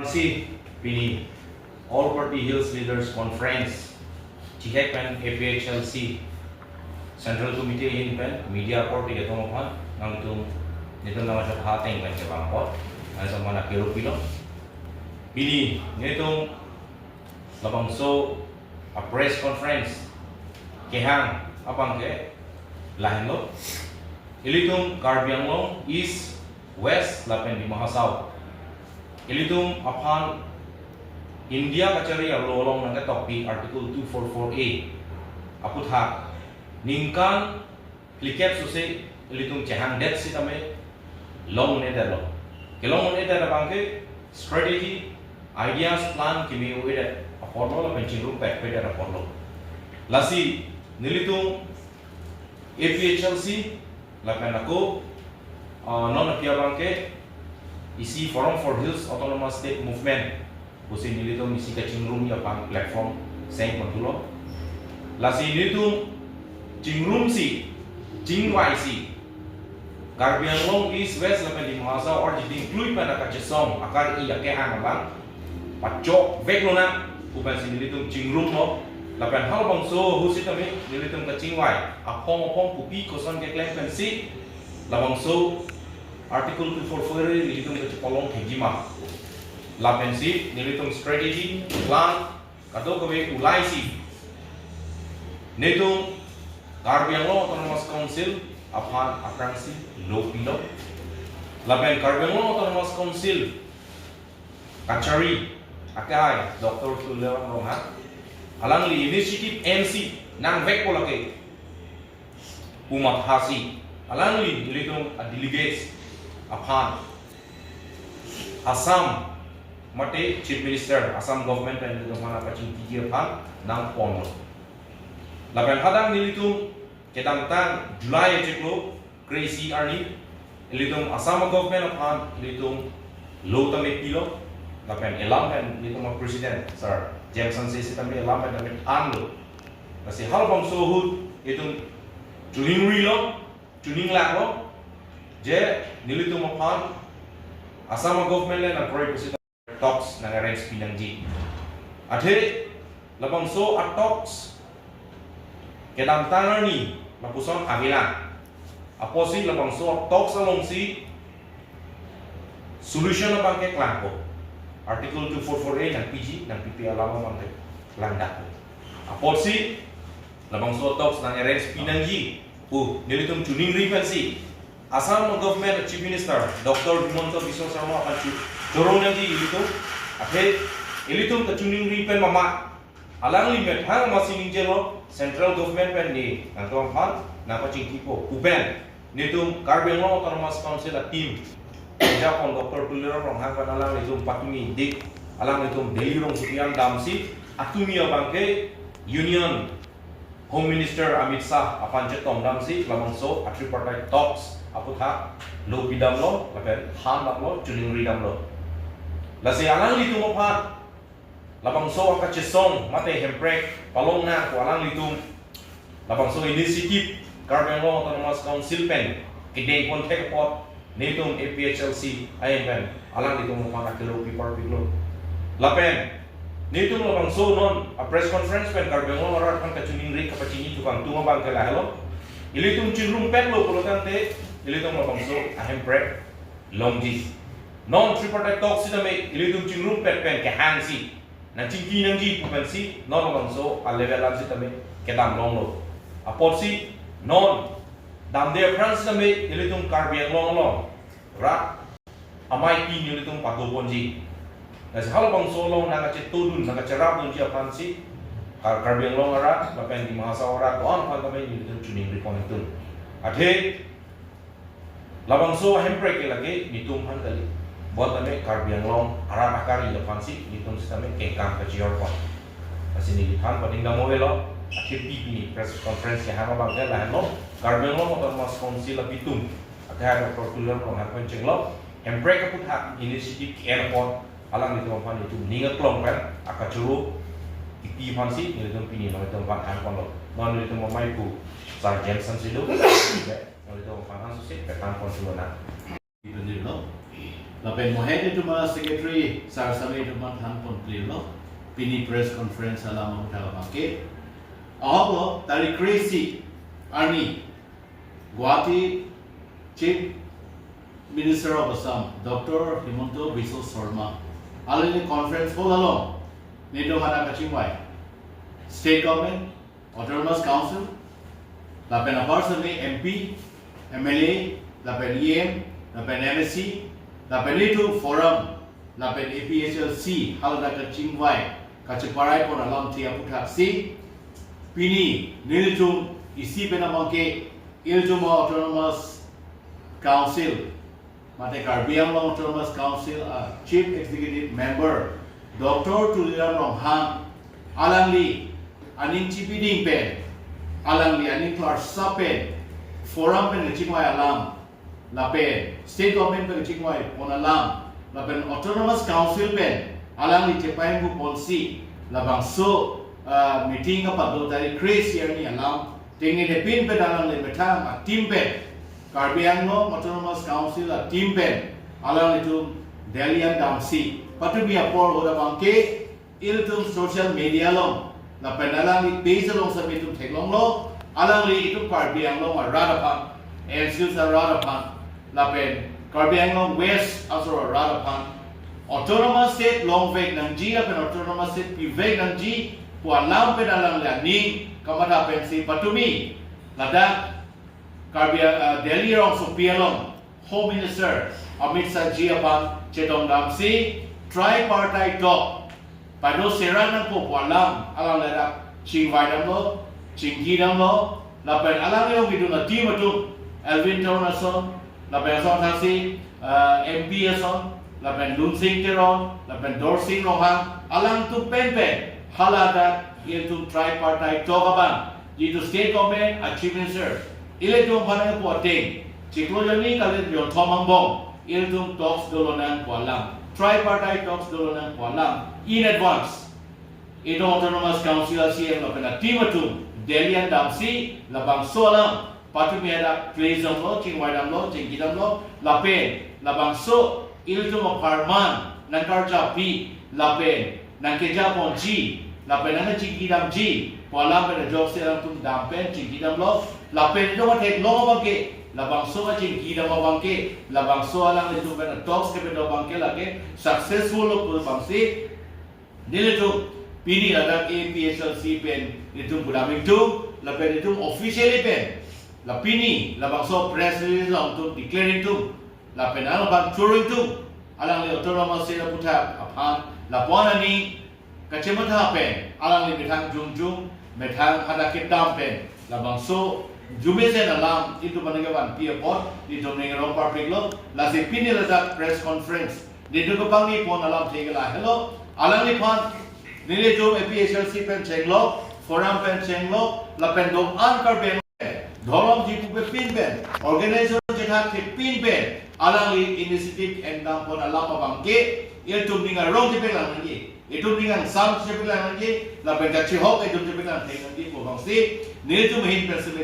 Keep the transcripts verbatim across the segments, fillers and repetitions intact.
Si pini All Party Hills Leaders Conference chihek pen A P H L C Central Committee ahin pen media korte atum aphan nangtum nelitum nangkachethan ateng pen kevang apot nangtum aphan akero pilo. Pini nelitum labangso a press conference kehang abang ke lahenlo. Ilitum Karbi Anglong East, West lapen Dima Hasao, ilitum aphan India kachari arlo along nangketokpi Article two four four A aputhak ningkan phlikep sose ilitum chehangdet sitame long-un-edetlo. Kelong-un-edet abang ke strategy, ideas, plan keme-un-edet apotlo lapen chingrum pekpedet apotlo. Lasi nelitum A P H L C lapen ako, ah, non api abang ke isi Forum for Hills Autonomous State Movement pusi nelitum isi kachingrumji aphan platform seng pon thulo. Lasi nelitum chingrumsi, chingvaisi Karbi Anglong East, West lapen Dima Hasao arjiding klui pen akachesong akari akehang abang pachokvek lonang pu pensi nelitum chingrumlo. Lapen halabangso ahut sitame nelitum kachingvai aphong aphong kopi koson keklem pensi labangso Article two four four A nelitum kachepalong thekji ma, lapensi nelitum strategy, plan kadokave ulaisi nelitum Karbi Anglong Autonomous Council aphan aphrangsi lo pilo. Lapen Karbi Anglong Autonomous Council kachari akehai Doctor Tuliram Ronghang, alangli initiative ensi nangvekpo lake pu mathasi alangli ilitum a delegates aphan Assam mate Chief Minister, Assam government pen ilitum aphan apachingkiji aphan nangponlo. Lapen hadak nelitum kedamtang July achiklo kre-isi arni ilitum Assam government aphan ilitum lo tame pilo. Lapen elam pen ilitum a President Sir James Hanse sitame elam pen tame thanlo. Lasi halabangso ahut itum chuningrilo, chuninglaklo, je nelitum aphan Assam government le nangkroi pusi talks nang-arrange pinangji. Athe labangso a talks kedamtang arni lapuson avelang. Apotsi labangso a talks alongsi solution abang ke klangpo. Article two four four A nangpiji, nangpipe alam abang ke klangdakpo. Apotsi labangso a talks nang-arrange pinangji pu nelitum chuningri pensi Assam government Chief Minister Doctor Himanta Biswa Sarma aphan chu choro nangji ilitum. Athe ilitum kachuningri pen mama alangli methang masi ningjelo, central government pen ne nangtum aphan nangpachingkipo pu pen nelitum Karbi Anglong Autonomous Council a team, Japon Doctor Tuliram Ronghang pen alanglitum patumi dik, alanglitum Delhi rongsopi an damsi atumi abang ke Union Home Minister Amit Shah aphan chetong damsi labangso a tripartite talks aputhak lo pidamlo, lapen thandamlo, chuningri damlo. Lasi alanglitum aphan labangso akachesong mate hemprek palong nangkok alanglitum labangso initiative Karbi Anglong Autonomous Council pen kedeng pon thek apot nelitum A P H L C ahin pen alanglitum aphan akelo pipar piklo. Lapen nelitum labangso non a press conference pen Karbi Anglong arat aphan kachiningri kapachini tukang tung abang ke lahelo. Ilitum chingrumpetlo pulotangte ilitum labangso a hemprek longji. Non tripartite talk sitame ilitum chingrumpet pen kehangsi nangchingki nangji pu pensi non labangso a level an sitame kedam longlo. Apotsi non damde aphrang sitame ilitum Karbi Anglong along rat amei pi nelitum pado ponji. Lasi halabangso along nangkachetodun, nangkacherapdunji aphansi Kar-, Karbi Anglong arat lapen Dima Hasao arat do-an aphan tame nelitum chuningri pon itum. Athe labangso a hemprek ke lake netum aphan kali. Bonta me Karbi Anglong arat akari aphansi netum sitame kengkang kachijor pon. Lasi neli than pading dam avelo, akhir pi pini press conference kehang abang ke lahenlo, Karbi Anglong Autonomous Council apitum akehai Doctor Tuliram Ronghang pen chenglo, hemprek aputhak initiative ke-en apot alanglitum aphan itum ning aklong pen akachoro kipi aphansi nelitum pini nelitum aphan than ponlo. Non nelitum amei pu Sir James Hanse do. Nelitum aphan ansose pethan pon thulo na. Ipenjilo. Lapen mohen itum a-secretary sar sami itum aphan thanpon klirlo. Pini press conference alam aputhak abangke. Ahoklo tarik kre-isi arni Guwahati Chief Minister of Assam, Doctor Himanta Biswa Sarma, alangli conference hall along nelitum aphan kachingvai State Government, Autonomous Council, lapen apar sami M P, M L A, lapen E M, lapen M A C, lapen itum forum, lapen A P H L C, haladak kachingvai, kacheparai pon alamthe aputhaksi, pini nelitum isi pen abangke, ilitum Autonomous Council, mate Karbi Anglong Autonomous Council a Chief Executive Member, Doctor Tuliram Ronghang, alangli aning chipiding pen, alangli aning klarsap pen, forum pen kachingvai alam, lapen State Government pen kachingvai pon alam, lapen Autonomous Council pen alangli chepaimbu ponsi, labangso, ah, meeting kapado tarik kre-isi arni alam, tengnedepin pen alangli methang a-team pen, Karbi Anglong Autonomous Council a-team pen, alanglitum Delhi an damsi, patumi apor ahut abangke, ilitum social media along, lapen alangli page along sami itum theklonglo, alangli itum Karbi Anglong arat aphan, N C Hills arat aphan, lapen Karbi Anglong West asor arat aphan, Autonomous State longvek nangji, lapen Autonomous State pivek nangji pu alam pen alangli aning kamatha pensi patumi ladak Karbi, ah, Delhi rongsopi along Home Minister Amit Shah ji aphan chetongdamsi tripartite talk pado serang nangpo pu alam alangli ladak chingvaidamlo, chingkidamlo, lapen alangli along kedun a-team atum, Elwin Teron ason, lapen ason thaksi, ah, M P ason, lapen Lunsing Teron, lapen Dorsing Ronghang, alangtum penpen haladak ilitum tripartite talk abang, jitu State Government a Chief Minister, ilitum aphan nangpo ateng, chiklo jonni kali jonthom angbong, ilitum talks dolonang pu alam, tripartite talks dolonang pu alam, in advance itum Autonomous Council a C M lapen a-team atum Delhi an damsi, labangso alam patumi hadak place damlo, chingvaidamlo, chingkidamlo, lapen labangso ilitum apharman nangkarjapi, lapen nangkejaponji, lapen nangchingkidamji pu alam pen ajoksi alangtum dam pen chingkidamlo, lapen itum atheklong abangke, labangso kachingkidam abangke, labangso alanglitum pen a-talks kepadam abangke lake successful lo pu abangsi, nelitum pini ladak A P H L C pen nelitum pudam ingtung, lapen nelitum officially pen, la pini labangso press release along itum declare ingtung, lapen alangphan choro ingtung, alangli Autonomous State aputhak aphan lapu-an aning kachematha pen, alangli methang jongjong, methang hadak kedam pen, labangso arjumesen alam itum aphan nangkevanpi apot, itum ning rong parpiklo, lasi pini ladak press conference nelitum kapangni pon alamthe ke lahelo, alangliphan, nelitum A P H L C pen chenglok, forum pen chenglok, lapen do-an Karbi Anglong, dhorom jipu pepin pen, organization chethakthe pin pen, alangli initiative endam pon alam abangke, itum ning arong chepeklang nangji, itum ning angsam chepeklang nangji, lapen kachihok itum chepeklang thek nangji pu abangsi, nelitum ahin pen simi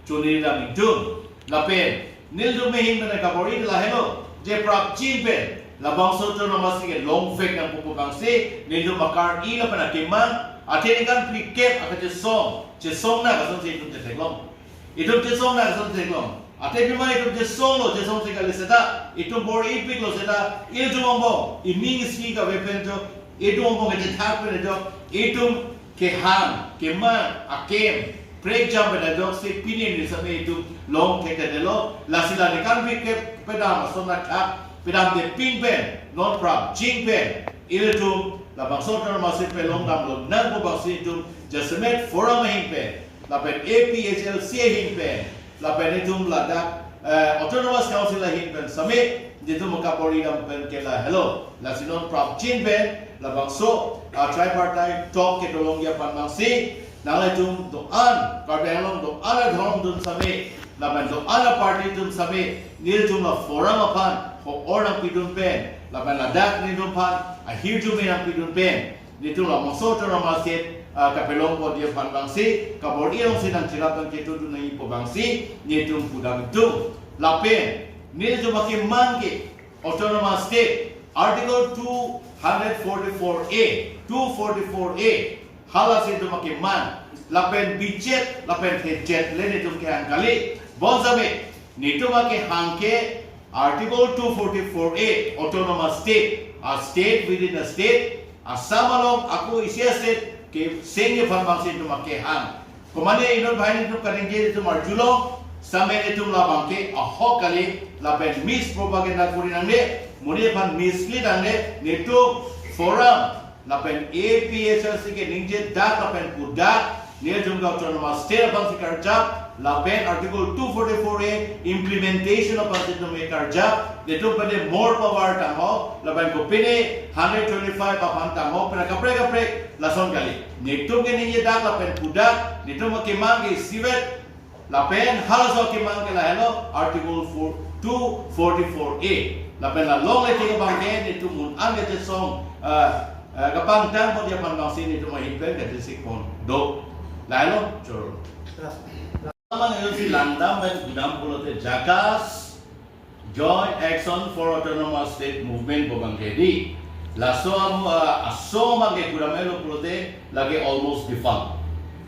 chonidam ingtung. Lapen nelitum ahin pen kabor-i lahelo, je prapjin pen labangso Autonomous State longvek nangpo pu abangsi, nelitum akar-i lapen akemang, athe ningkan phlikep akachesong, chesong nang asonsi itum chetheklong. Itum chesong nang asonsi theklong. Athe pima itum chesonglo, chesongsi kali seta, itum bor-ipiklo seta, itum angbong, ining isi kave pen jo, itum angbong kachethak pen jo, itum kehang, kemang, akem, prekjam pen ajoksi pini arni sami itum longthekthedetlo, lasi la ningkan phlikep pedam ason athak, pedamde pin pen, non prapjin pen, ilitum labangso Autonomous State pen longdamlonang pu abangsi itum jasemet forum ahin pen, lapen A P H L C ahin pen, lapen itum ladak, eh, Autonomous Council ahin pen sami, nelitum kabor-i dam pen ke lahelo. Lasi non prapjin pen, labangso, ah, tripartite talk kedolongji aphan abangsi, nanglitum do-an, Karbi Anglong do-an adhorom dun sami, lapen do-an aparty dun sami, nelitum la forum aphan, ho-or nangpidun pen, lapen ladak nelitum aphan, ahirjume nangpidun pen, nelitum labangso Autonomous State, ah, kapelong ponji aphan abangsi, kabor-i alongsi nangcherap nangchetudun nangji pu abangsi, nelitum pudam ingtung. Lapen, nelitum akemang ke, Autonomous State, Article two hundred forty-four A, two forty-four A, halasi itum akemang, lapen bichet, lapen thechet le netum kehang kali. Bonsitame, netum akehang ke Article two forty-four A, Autonomous State, a state within a state, Assam along ako isi a state kesengji aphan abangsi netum akehang. Komane inut banghini netum kaningje netum arjulong, sitame netum labang ke ahok kali, lapen mispropaganda kuri nangne, monit aphan mislead nangne, netum Forum, lapen A P H L C keningje dak lapen pudak, nelitum ke Autonomous State abangsi karjap, lapen Article two forty-four A implementation abangsi netum karjap, netum pene more power tangho, lapen kopine hundred twenty-five aphan tangho, pene kaprek kaprek lason kali. Netum keningje dak lapen pudak, netum akemang ke isivet, lapen halaso akemang ke lahelo Article four, two forty-four A. Lapen la longle ke abang ke netum mun an kachesong, eh, eh, kapangtang pon aphan abangsi netum ahin pen kachesik pon do. Lahelo, choro. Amang itu si langdam pen kudam pulote JACAS, Joint Action for Autonomous State Movement pu abang ke dei. Laso am, ah, aso abang ke kudam elo pulote lake almost defunct.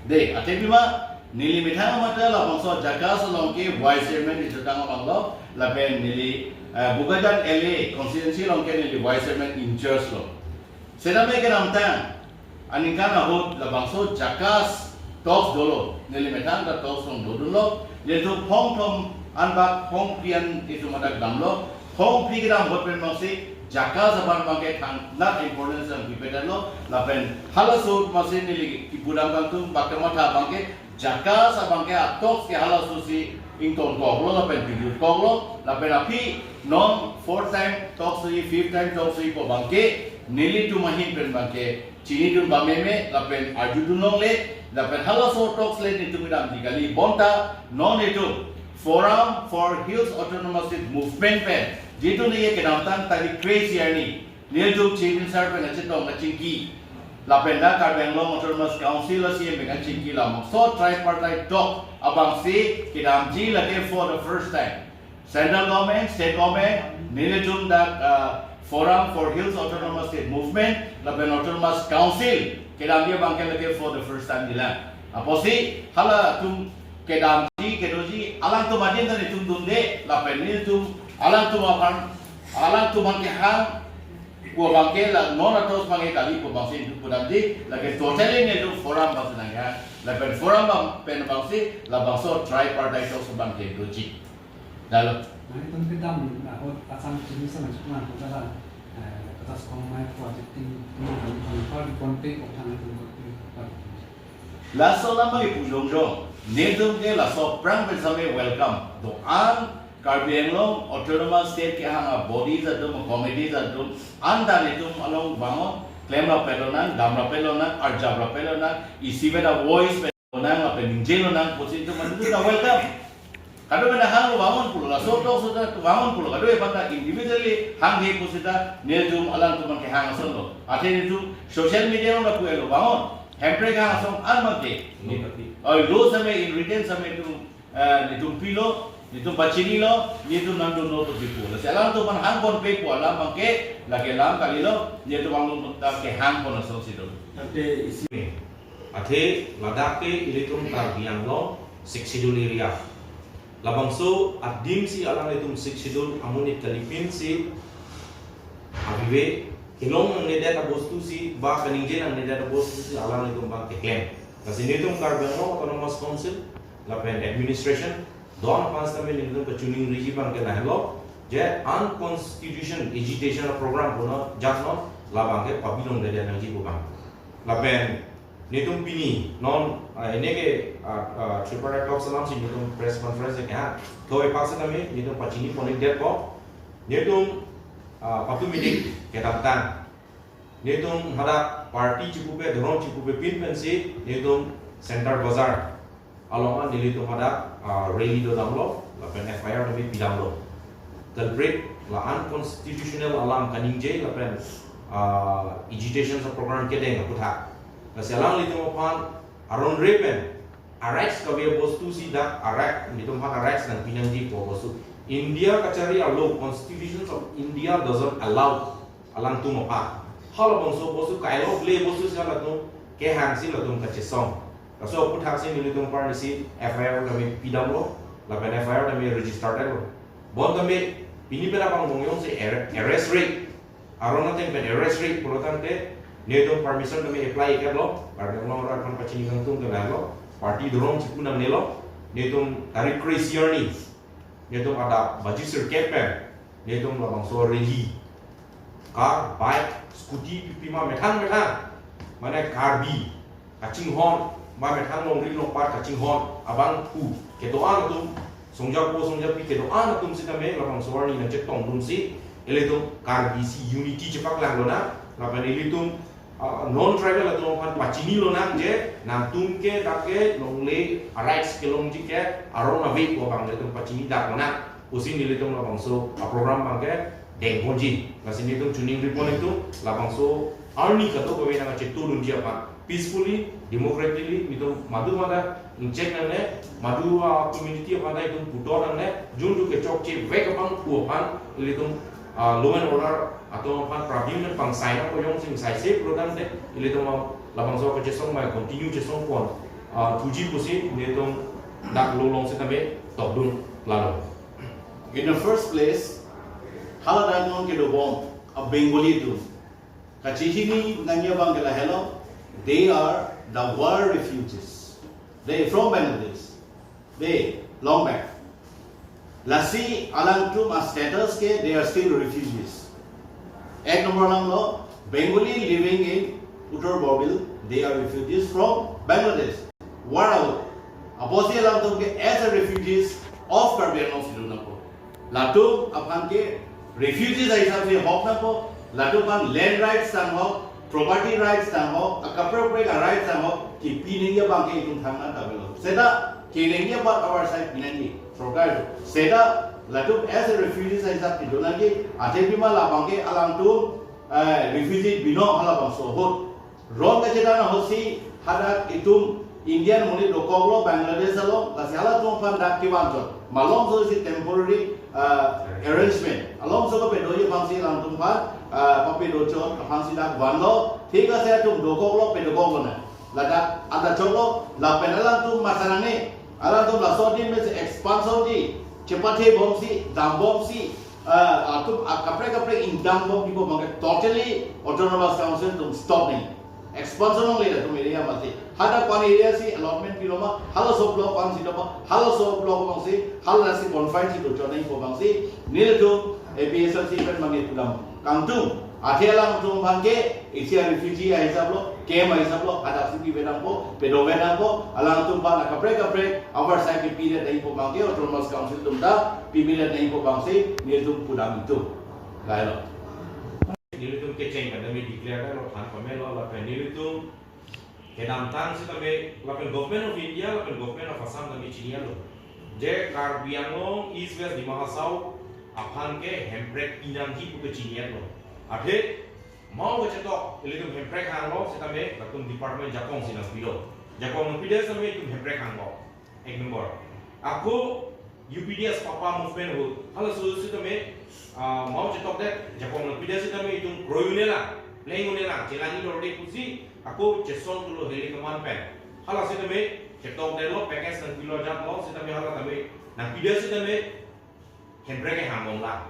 Dei, athe pima neli methang mate labangso JACAS along ke vice chairman ichotang abang lo, lapen neli, eh, Bokajan L A constituency along ke neli vice chairman in charge lo. Sitame kedamtang aningkan ahut labangso JACAS talks dolo, neli methang ta talks along dodunlo, nelitum phongthom anbak phongphli an itum adak damlo, phongphli kedam ahut pen abangsi JACAS aphan abang ke thangnat importance nangpipedetlo, lapen halaso abangsi neli kipudam kangtung bak kematha abang ke JACAS abang ke a-talks ke halaso si ingtonkoklo lapen pidut koklo, lapen aphi non fourth time talks ri, fifth time talks ri pu abang ke nelitum ahin pen abang ke chinidun bameme, lapen arjudun longle, lapen halaso talks le netum kedamji kali, bonta non netum Forum for Hills Autonomous State Movement pen, jitu ne ye kedamtang tarik kre-isi arni, nelitum Chief Minister pen kachetong kachingki, lapen dak Karbi Anglong Autonomous Council a-C E M pen kachingki, labangso tripartite talk abangsi kedamji lake for the first time. Central government, state government, nelitum dak, ah, Forum for Hills Autonomous State Movement, lapen Autonomous Council kedamji abang ke lake for the first time dilang. Apotsi halatum kedamji kedoji alangtum adin ta netum dunde, lapen netum alangtum aphan, alangtum aphan kehang pu abang ke la non a-talks abang ke kali pu abangsi netum pudamji, lake totally netum Forum abangsi nangkehang, lapen Forum abang pen abangsi labangso tripartite talks abang ke doji. Dalo. Nangtum kedam ahut Assam Commission nangchuklang pu jala, eh, kata skong mai project ting, ting, ting, ting, ting, ting, ting, ting, ting. Laso alam abang ke pu jongjong. Netum ke laso aphrang pen sitame welcome. Do-an Karbi Anglong Autonomous State kehang a-bodies atum, committees atum, anta netum along vangon, klemrap lonang, damrap lonang, arjaprap lonang, isivet a-voice lonang, lapen ningje lonang pusi itum madu ta welcome. Kado pen hanglo vangon pulo, laso talks ta vangon pulo, kado aphan ta individually hanghe pusi ta netum alangtum aphan kehang asonlo. Athe netum social media along ta pu-etlo vangon. Hemprek kehang ason an abang ke. Oi, lo sitame in written sitame netum, eh, netum pilo, netum pachinilo, netum nangdunlo pu pipo. Lasi alangtum aphan hangponpe pu alam abang ke, lake alam kalilo, netum alangtum ta kehang pon asonsi do. Athe isi Athe ladak ke ilitum Karbi Anglong Sixth Schedule area. Labangso adim si alanglitum Sixth Schedule amonit kalipin si avive kelong nangnedet abostu si ba kaningje nangnedet abostu si alanglitum abang keklem. Lasi netum Karbi Anglong Autonomous Council lapen administration do-an aphan sitame netum kachiningriji abang ke lahelo, je unconstitutional agitation program punon jatnon labang ke pabilongledet nangji pu abang. Lapen netum pini non, ah, ene ke, ah, ah, tripartite talks alam si netum press conference ke ha. Thoi pak sitame netum pachini pon-ikdetpo. Netum, ah, patum-ik kedamtang. Netum hadak party chipupe, dhorom chipupe pin pensi netum Center Bazar along an nelitum hadak, ah, rally dodamlo, lapen F I R tame pidamlo. Culprit la unconstitutional alam kaningje lapen, ah, agitation program kedeng aputhak. Lasi alanglitum aphan aron re pen a-rights kave abostu si dak a-right, netum aphan a-rights nangpi nangji pu abostu. India kachari arlo, Constitutions of India doesn't allow alangtum aphan halabangso bostu kailo ble bostu si halatum kehang si latum kachesong. Laso aphuthak si nelitum aphan isi F I R tame pidamlo, lapen F I R tame register detlo. Bonta me pini pen abang mongyong si arre-, arrest rate, aron ateng pen arrest rate pulo tangte, netum permission tame apply ikatlo, Karbi Anglong arat aphan pachini kangtung ke lahelo, party dorong chipu nangnelo, netum tarik kre-isi arni, netum adap baji sirkep pen, netum labangso rally, car, bike, scooty, pipi ma methang methang, mane Karbi kachinghon, ma methang longri longpat kachinghon abang pu kedo-an atum, songjapo songjapi kedo-an atum sitame labangso arni nangchetongdun si, ilitum Karbi si unity chepaklanglo nang, lapen ilitum, ah, non-tribal atum aphan pachini lonang je, nangtum ke dak ke longle a-rights kelongji ke aron ave pu abang ilitum pachini dak lonang pusi nelitum labangso a-program abang ke dengponji. Lasi nelitum choningri pon itum labangso arni kadokave nangchetongdunji aphan peacefully, democratically, nelitum madu mada ingchek nangne, madu, ah, community aphan ta itum puthot nangne, jun ju kechokche vek abang pu aphan, ilitum, ah, law and order atum aphan problem pen pangsai nangpo, jongsi ingsaise pulo tangte, ilitum, ah, labangso kachesong mai continue chesong pon, ah, thuji pusi nelitum dak lo along sitame tokdun lalo. In the first place, hala dak non kedobom a-Bengali atum kachihini nangji abang ke lahelo, they are the war refugees. They from Bangladesh. They long back. Lasi alangtum a-status ke, they are still refugees. Ek number langlo, Bengali living in Uttar Borbil, they are refugees from Bangladesh. War out. Apotsi alangtum ke as a refugees of Karbi Anglong si dun nangpo. Latum aphan ke refugees ahisap si hok nangpo, latum aphan land rights tang hok, property rights tang hok, akaprek kaprek a-rights tang hok, kipi nangji abang ke itum thangnat avelo. Seta kenangji aphan our side pinangji sorkar do. Seta latum as a refugees ahisap si dun nangji, athe pima labang ke alangtum, eh, refugee binong halabangso ahut. Ron kachethan ahut si hadak itum Indian monit dokoklo Bangladesh along, lasi halatum aphan dak kevan chot. Malomso si temporary, ah, arrangement. Alomso kapedoji aphan si alangtum aphan, ah, papedo chot aphan si dak vanlo. Thik ase, atum dokoklo, pedokoklo nang. Ladak ada chotlo, lapen alangtum masa nangne, alangtum laso adim si expansion ji, chepathe bomsi, dambomsi, ah, atum, ah, kaprek kaprek ingdam bomji pu abang ke totally Autonomous Council atum stop nangji. Expansion longle latum area mati. Hadak ko-an area si allotment pilo ma, halaso block ko-an si do ma, halaso block abang si, halasi confine si dochot nangji pu abang si, nelitum A P H L C pen mane pudam kangtung. Athe alangtum aphan ke isi a-refugee ahisap lo, camp ahisap lo, hadak si pipe nangpo, pedope nangpo, alangtum aphan akaprek kaprek our side ke pidet nangji pu abang ke Autonomous Council atum ta pipedet nangji pu abang si nelitum pudam itum. Lahelo. Nelitum kecheng pen tame declare lo, than pamelo, lapen nelitum kedamtang sitame lapen Government of India lapen Government of Assam tame chini-etlo je Karbi Anglong, East West, Dima Hasao aphan ke hemprek pinangji pu ke chini-etlo. Athe mo kachetok ilitum hemprek hanglo sitame latum department jakong si nangpilo. Jakong nangpidet sitame itum hemprek hanglo. Ek number. Ako U P D S papa movement ahut, halaso sitame, ah, mo chetokdet, jakong nangpidet sitame itum kroi un-elang, pleng un-elang, chelang-i dorde pusi, ako chesong thulo Hill Command pen. Hala sitame chetokdetlo, package nangpilo jatlo, sitame hala tame nangpidet sitame hemprek ke hangbomlang.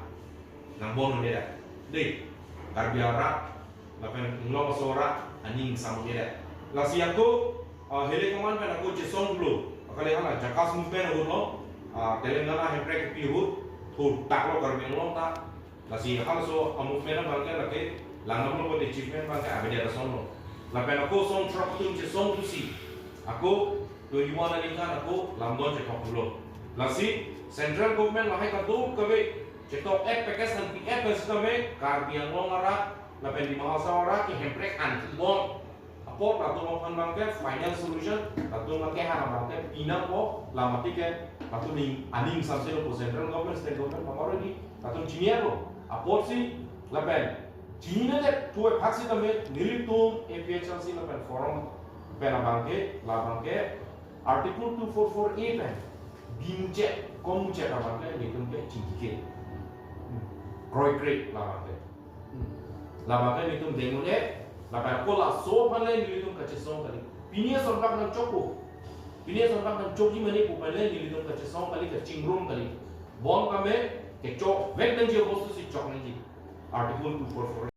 Nangbon un-edet. Dei, Karbi arat, lapen Inglong aso arat aning sam un-edet. Lasi ako, ah, Hill Command pen ako chesong thulo. Akali hala JACAS movement ahutlo, ah, Telangana hemprek kepi ahut, thurtaklo Karbi Anglong ta. Lasi halaso a-movement abang ke lake langdamlo, bote achievement abang ke avedet asonlo. Lapen ako song throk atum chesong thusi, ako twenty-one aningkan ako lamdon chethok thulo. Lasi Central Government lahai kadokave chetok-et package nangpi-et pen sitame Karbi Anglong arat lapen Dima Hasao arat ke hemprek an thubom. Apot latum aphan abang ke final solution, latum ke hana abang ke pinangpo, lamati ke latum ning aning samselo pu Central Government, State Government, pamaro di latum chini-etlo. Apotsi lapen chinine puthak sitame nelitum A P H L C lapen forum pen abang ke, labang ke Article two four four A pen bimuchot Kom muchot abang ke nelitum ke chingkike. Kroikre labang ke. Labang ke nelitum dengune, labang ko laso aphan le nelitum kachesong kali. Pini asonthak nangchokpo. Pini asonthak nangchokji mane pu aphan le nelitum kachesong kali, kachingrum kali. Bon kame kechok vek nangji abostu si chok nangji. Article two four four.